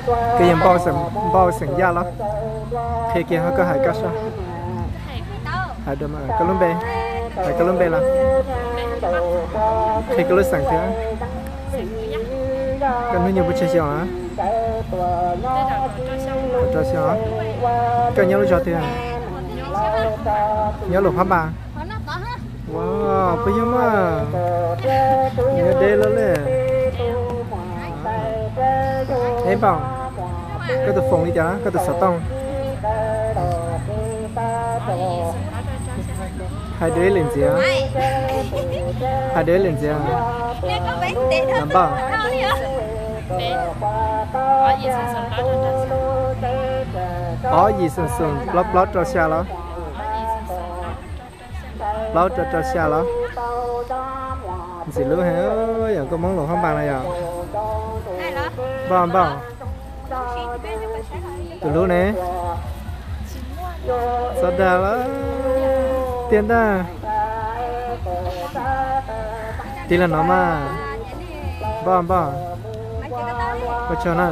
Koj yog npauj xeem Yaj los? Qhia kiag ho koj hais koj sab. Hais dua mas koj lub npe, hais koj lub npe los? Qhia koj lub xeem thiab. Koj hnub nyoog puas tsawg xyoo? Rau xyoo. Koj nyob lub zos twg? Nyob Luam Phab Npas. Ua, puas yog mas? Nyob deb lawm li. Eb npauj, koj tus foom li cas, koj tus xov tooj? Hais dua ib lwm ntxiv. Hais dua ib lwm ntxiv. Npauj. Ob yim xoom xoom plaub plaub rau xya los? Plaub rau rau xya los? Ntxim hlub heev, yog koj Hmoob Luam Phab Npas no yog. Npauj, npauj. Tus hlub ne? Txhob dag lawm tiag ntag. Tig los no mas. Npauj, npauj. Ua tsaug na.